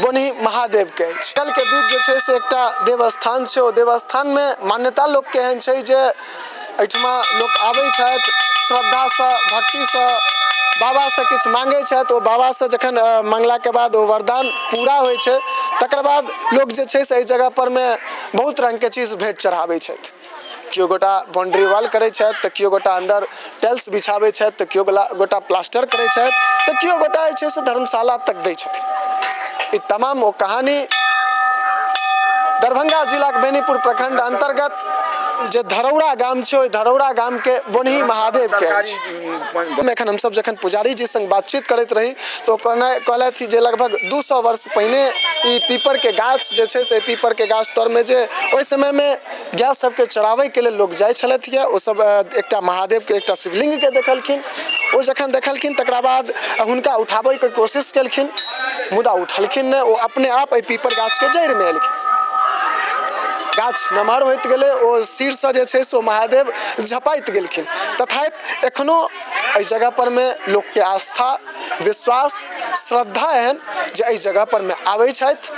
बोनही महादेवके अछि। जंगलके बीच जे छै से एकटा देवस्थान छै। ओ देवस्थानमे मान्यता लोकके एहन छै जे एहिठमा लोक आबै छथि श्रद्धासँ, भक्तिसँ, बाबासँ किछु माँगै छथि। ओ बाबासँ जखन माँगलाके बाद ओ वरदान पूरा होइ छै, तकर बाद लोक जे छै से एहि जगह परमे बहुत रङ्गके चीज भेँट चढ़ाबै छथि। केओ गोटा बाउंड्री वॉल करै छथि, तऽ केओ गोटा अन्दर टाइल्स बिछाबै छथि, तऽ केओ गोटा प्लास्टर करै छथि, तऽ केओ गोटा जे छै से धर्मशाला तक दै छथिन। ई तमाम ओ कहानी दरभंगा जिलाके बेनीपुर प्रखंड अन्तर्गत जे धरौड़ा गाम छै, ओहि धरौड़ा गामके बोनही महादेवके अछि। एखन हमसब जखन पुजारी जी संग बातचीत करैत रही तऽ ओ कहलथि जे लगभग 200 वर्ष पहिने ई पीपरके गाछ जे छै से पीपरके गाछ तरमे जे ओहि समयमे गाय सबके चराबैके लेल लोक जाइ छलथि यऽ, ओ सब एकटा महादेवके एकटा शिवलिङ्गके देखलखिन। ओ जखन देखलखिन तकरा बाद हुनका उठाबैके कोशिश केलखिन, मुदा उठलखिन नहि। ओ अपने आप एहि पीपर गाछके जड़िमे एलखिन। गाछ नमहर होइत गेलै, ओ सिरसँ जे छै से ओ महादेव झपाइत गेलखिन। तथापि एखनो एहि जगह परमे लोकके आस्था, विश्वास, श्रद्धा एहन जे एहि जगह परमे आबै छथि,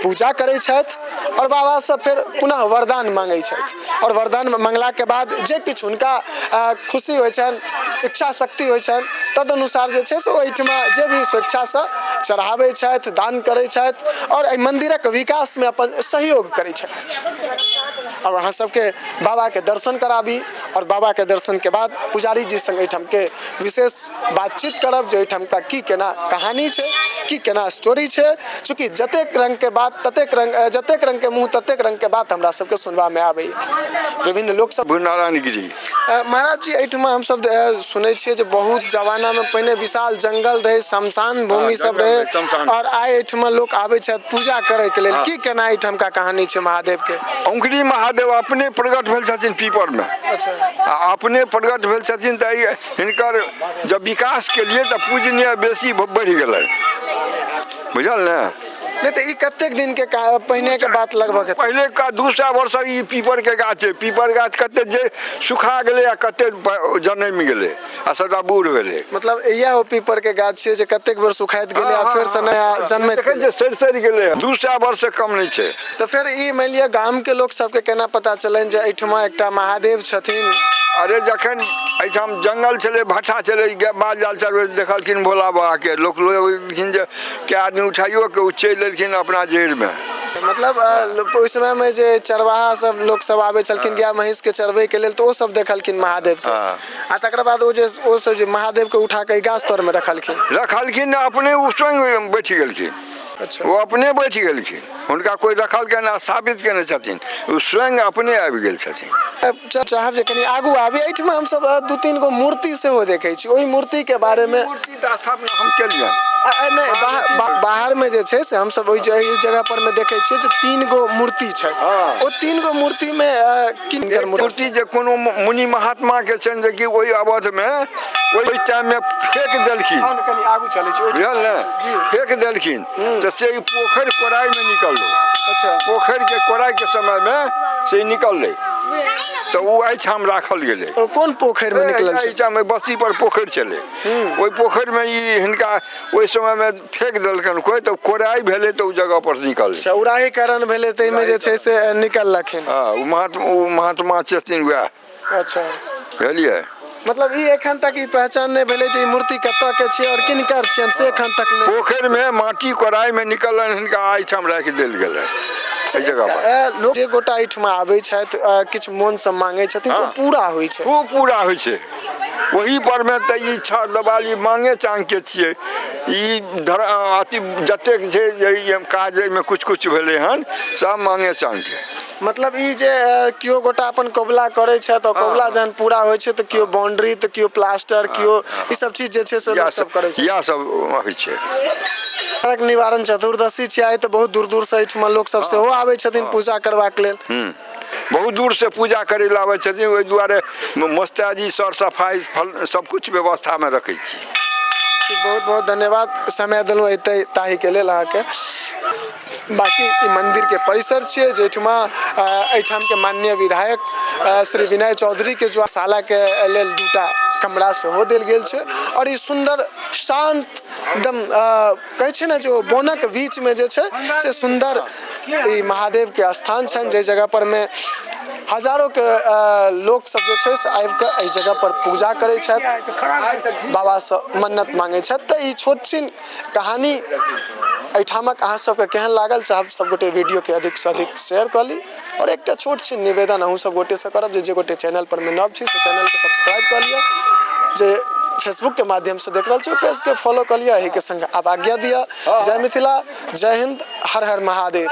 पूजा करै छथि आओर बाबासँ फेर पुनः वरदान माँगै छथि। आओर वरदान माँगलाके बाद जे किछु हुनका खुशी होइ छनि, इच्छा शक्ति होइ छनि, तदनुसार जे छै से ओहिठमा जे भी स्वेच्छासँ चढ़ाबै छथि, दान करै छथि आओर एहि मन्दिरक विकासमे अपन सहयोग करै छथि। आओर अहाँ सबके बाबाके दर्शन कराबी आओर बाबाके दर्शनके बाद पुजारी जी सङ्ग एहिठामके विशेष बातचीत करब जे एहिठामका की केना कहानी छै, की केना स्टोरी छै। चूँकि जतेक रङ्गके बात ततेक रङ्ग, जतेक रङ्गके मुँह ततेक रङ्गके बात हमरा सबके सुनबामे आबैए। विभिन्न लोक सब। नारायण गिरी। महाराज जी, एहिठमा हमसब सुनै छियै जे बहुत जमानामे पहिने विशाल जंगल रहै, शमशान भूमि सब रहै, आओर आइ एहिठमा लोक आबै छथि पूजा करैके लेल। की केना एहिठामका कहानी छै महादेवके? औंकरी महादेव अपने प्रकट भेल छथिन पीपरमे। आ अपने प्रकट भेल छथिन तऽ हिनकर जब विकास के लिए तऽ पूजनीय बेसी बढ़ि गेलै, बुझल ने? नहि तऽ ई कतेक दिन के पहिने के बात लगभग हेतै? पहिले का 200 वर्ष ई पीपर के गाछ छै। पीपर गाछ कते जे सुखा गेलै आ कते जनमि गेलै आ सबटा बूढ़ भेलै। मतलब इएह ओ पीपर के गाछ छियै जे कतेक बेर सुखाइत गेलै आ फेर से नया जनमैत देखै गेलै। जे सड़ि सड़ि गेलै, 200 वर्ष से कम नहि छै। तऽ फेर ई मानि लिअ गामके लोक सबके केना पता चलनि जे एहिठमा एकटा महादेव छथिन? अरे जखन एहिठाम जंगल छलै, भट्ठा छलै, माल जाल चरबै देखलखिन भोला बाबाके, लोक लगलखिन जे कए आदमी उठाइयो के ओ चलि एलखिन अपना जड़िमे। मतलब ओहि समयमे जे चरवाहा सब लोक सब आबै छलखिन गाय महींस के चरबै के लेल, तऽ ओ सब देखलखिन महादेव के। आ तकर बाद ओ जे ओ सब जे महादेव के उठा के गाछ तर मे रखलखिन। रखलखिन, अपने ओ स्वयं बैठ गेलखिन। ओ अपने बैठ गेलखिन, हुनका कोइ रखलकनि आ स्थापित केने छथिन, ओ स्वयं अपने आबि गेल छथिन। चाहब जे कनि आगू आबी। एहिठमा हमसब 2-3 गो मूर्ति सेहो देखै छी, ओहि मूर्तिके बारेमे। मूर्ति तऽ स्थापना हम केलियनि। नहि, बाहरमे जे छै से हमसब ओहि जगह पर मे देखै छियै जे 3 गो मूर्ति छै। ओ 3 गो मूर्तिमे किनकर मूर्ति? जे कोनो मुनि महात्माके छनि जे कि ओहि अवधमे ओहि टाइममे फेक देलखिन। कनि आगू चलै छी। बुझल ने? फेक देलखिन तऽ से ई पोखरि कोराइमे निकललै। पोखरिके कोराइके समयमे से निकललै तऽ ओ एहिठाम राखल गेलै। कोन पोखरिमे निकलल छै? एहिठाम बस्ती पर पोखरि छलै, ओहि पोखरिमे ई हिनका ओहि समयमे फेक देलकनि कोइ, तऽ कोराइ भेलै तऽ ओ जगह पर निकललै। अच्छा, उड़ाहीकरण भेलै ताहिमे जे छै से निकललखिन। हँ, ओ महात्मा छथिन वएह। बुझलियै? मतलब ई एखन तक ई पहचान नहि भेलै जे ई मूर्ति कतऽ के छियै आओर किनकर छियनि, से एखन तक नहि। पोखरिमे माटि कोराइमे निकललनि हिनका, एहिठाम राखि देल गेलै एहि जगह पर। लोक जे गोटा एहिठमा आबै छथि, किछु मोनसँ मांगै छथिन तऽ ओ पूरा होइ छै? खूब पूरा होइ छै। ओही परमे तऽ ई छड़ देवाली मांगे चांगके छियै। ई धर अथी जतेक छै जे काज एहिमे किछु किछु भेलै हन, सब मांगे चांगके। मतलब ई जे केओ गोटा अपन कबुला करै छथि, तऽ कबुला जहन पूरा होइ छै तऽ केओ बाउंड्री, तऽ केओ प्लास्टर, केओ ई सब चीज जे छै से लोक सब करै छै। इएह सब होइ छै। नरक निवारण चतुर्दशी छै आइ, तऽ बहुत दूर दूर से एहिठमा लोक सब सेहो आबै छथिन पूजा करबाक लेल। बहुत दूर से पूजा करै लए आबै छथिन। ओहि दुआरे मोस्ताजी सर सफाइ फल सब किछु व्यवस्थामे रखै छी। बहुत बहुत धन्यवाद, समय देलहुँ एतै ताहिके लेल अहाँके। बाँकी ई मन्दिरके परिसर छियै जाहिठमा एहिठामके माननीय विधायक श्री विनय चौधरीके शालाके लेल 2टा कमरा सेहो देल गेल छै। आओर ई सुन्दर शान्त एकदम कहै छै ने जे ओ बोनक बीचमे जे छै से सुन्दर ई महादेवके स्थान छनि, जाहि जगह पर मे हजारोके लोकसभ जे छै से आबिकऽ एहि जगह पर पूजा करै छथि, बाबासँ मन्नत मांगै छथि। तऽ ई छोट छिन कहानी एहिठामक अहाँ सबके केहन लागल, चाहब सब गोटे वीडियोके अधिकसँ अधिक शेयर कऽ ली। आओर एकटा छोट छिन निवेदन अहूँ सब गोटेसँ करब जे जे गोटे चैनल पर मे नव छी से चैनलके सब्सक्राइब कऽ लिअ, जे फेसबुकके माध्यमसँ देख रहल छी ओ पेजके फॉलो कऽ लिअ। एहिके संग आब आज्ञा दिअ। जय मिथिला, जय हिन्द, हर हर महादेव।